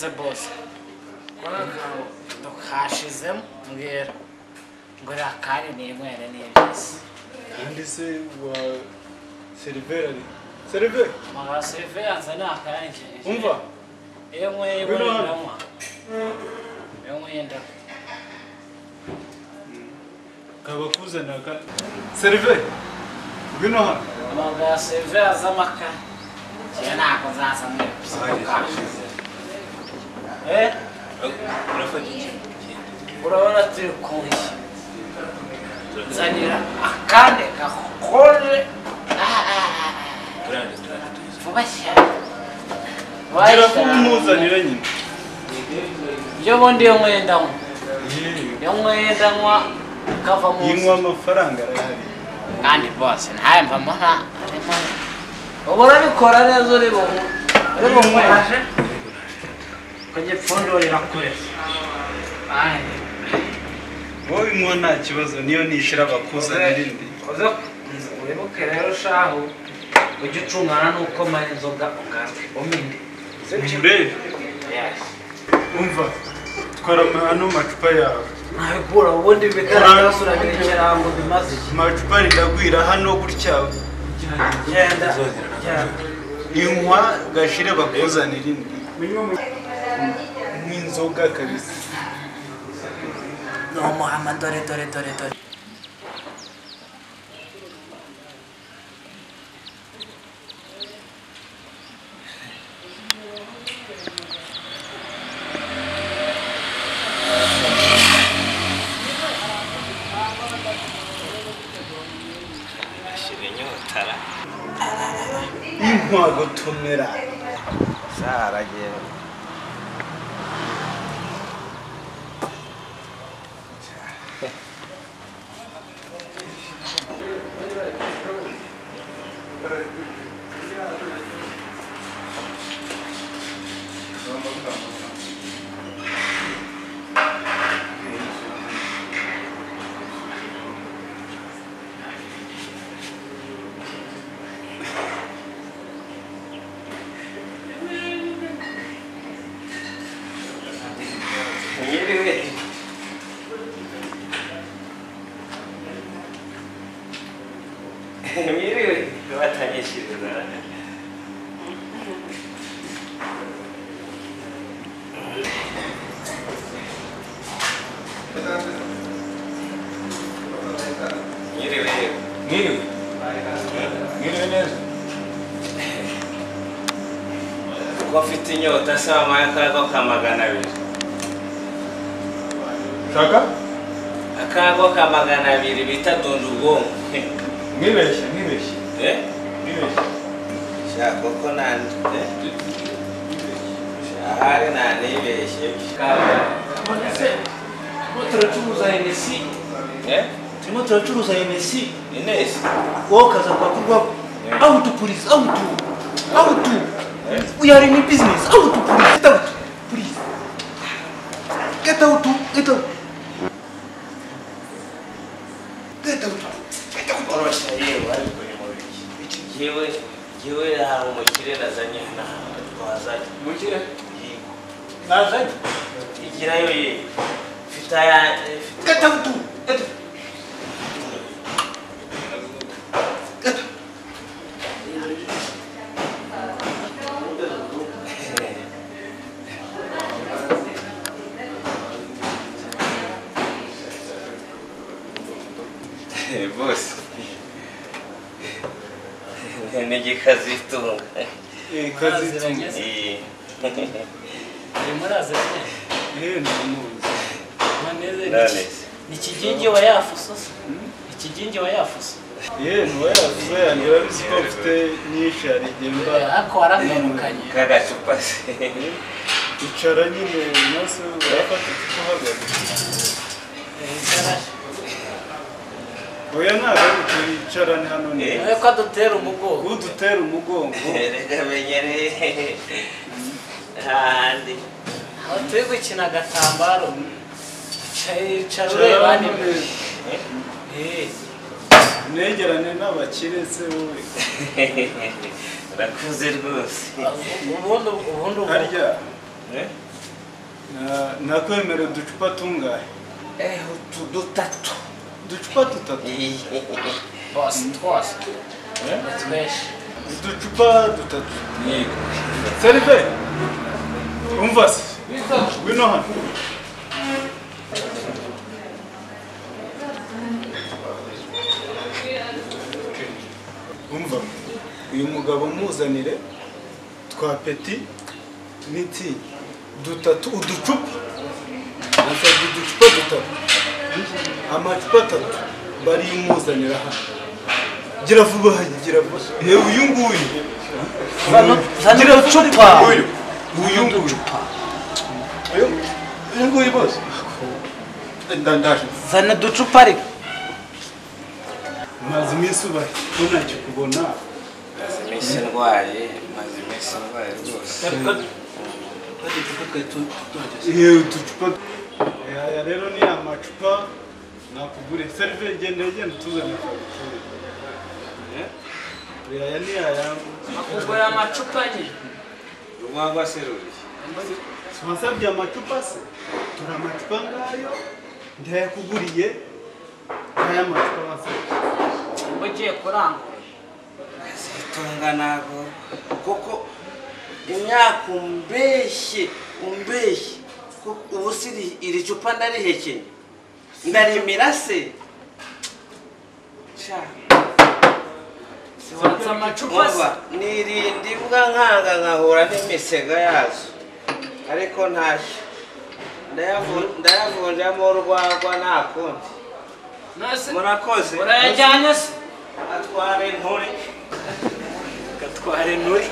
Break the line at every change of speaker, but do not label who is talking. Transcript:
Se boss tukashizemo mbwira ngo akari n'inywere n'ibyiza.
Undi se wa seriveri ari seriveri
mara seriveri anzana akanje.
Umva
iyo nyweye ndanywa, iyo nyweye ndanywa
kabakuzana ka seriveri ngwino hano.
Mara seriveri azamaka cyane nako zaza mwe. Urabona turi kumwe nzanira akande gakore vuba cyane.
Gira kumuzanira nyine.
Iyo bundi iyo nyweye ndanywa, iyo nyweye ndanywa kava mu
yinywa amafaranga arahari
kandi bose ntaye mvamo nta ubu urabikora neza uri bunywe kugipfundurira kure.
Wowe inywa nta kibazo niyo nishira bakuzanira indi.
Wibuke rero shahu ujye ucungana n'uko mara inzoga ugaruke uminde.
Umva twara ano macupa yawe
ntabikura ubundi bigaragaza urabirekera ngo bimaze iki.
Amacupa riragwira hano gutya.
Genda
inywa gashire bakuzanira indi. N'inzoga kabisa.
No Muhammad dore dore dore dore.
Inkwa gutumira
saragera. Mwiriwe batanyishiriza. Mwiriwe.
Mwiriwe. Mwiriwe neza.
Ko afite inyota se wampaye akagwa ka 200.
Shaka?
Akagwa ka 200 bita dunda ubwonko.
Mwibeshye, mwibeshye. Mwibeshye.
Shaka koko nandi. Ahari nanibeshye.
Turimo turacuruza Hennessy. Turimo turacuruza Hennessy.
Hennessy.
Wowe ukaza kwa out please, out. Out. We are in business. Out please. Get out. Please. Get out. Get out. Get out. Get out.
Orosha yewe ariko ni mubiki. Yewe yewe hari umukire nazanye hano twazanye.
Umukire?
Yego.
Nazanye?
Igirayo ye. Mfite aya
Get out. Get out. Get out.
Boss. Nigikazitunga.
Kazitunga.
Muraziranye?
Ndamuzi.
Maneze ni kigingi wa yafuso. Ikigingi wa yafuso.
Nuwa yafuso yanjye urabizi ko mfite nyinshi hari igihe mba
ariko waramerukanye.
Kagacupa se.
Icara nyine umunsi urafata icupa uhagaze. Oya ntabwo ari twicarane hano neza.
Ko adutera umugongo.
Udutera umugongo.
Reka menyereye. Handi.
Aho turi gukina agatambaro. Icara ureba neza.
Negerane n'abakire se wowe.
Urakuze rwose.
Ubundi
harya. Nakwemera uducupa tungahe?
Utu dutatu.
Uducupa dutatu?
Boss, twose. Twese.
Uducupa dutatu.
Yego.
Serive. Umva se. Ngwino hano. Umva. Uyu mugabo muzanire twa peti n'iti dutatu uducupa. Nasabye uducupa dutatu. Amacupa atatu bari muzanira hano. Gira vuba, gira vuba. Uyu nguyu.
Zana uducupa.
Uyu nguyu. Uyu nguyu bose. Ndandaje.
Zana uducupa ariko.
Maze iminsi ubaye ko ntacyo kubona.
Maze iminsi ndwaye, maze iminsi ndwaye rwose.
Uducupa. Aya rero ni amacupa nakugure. Serive genda genda tuzane fagitire. Aya ni aya.
Akugura amacupa nye.
Urwagwa se ruri.
Wasabye amacupa se? Turi amacupa ngayo ndayakuguriye. Aya macupa wasabye.
Ugiye kurangura.
Kazitunga nago kuko imyaka umbeshye ubu si iri cupa ndarihekenye ndarimira se.
Watsa amacupa se.
Nirinda imbwa nkanga nkahura n'imisega yazo ariko ntashyo ndayavunjamo urwagwa nta kundi. Murakoze.
Urayajyanye se?
Atware nturi.
Gatware nturi.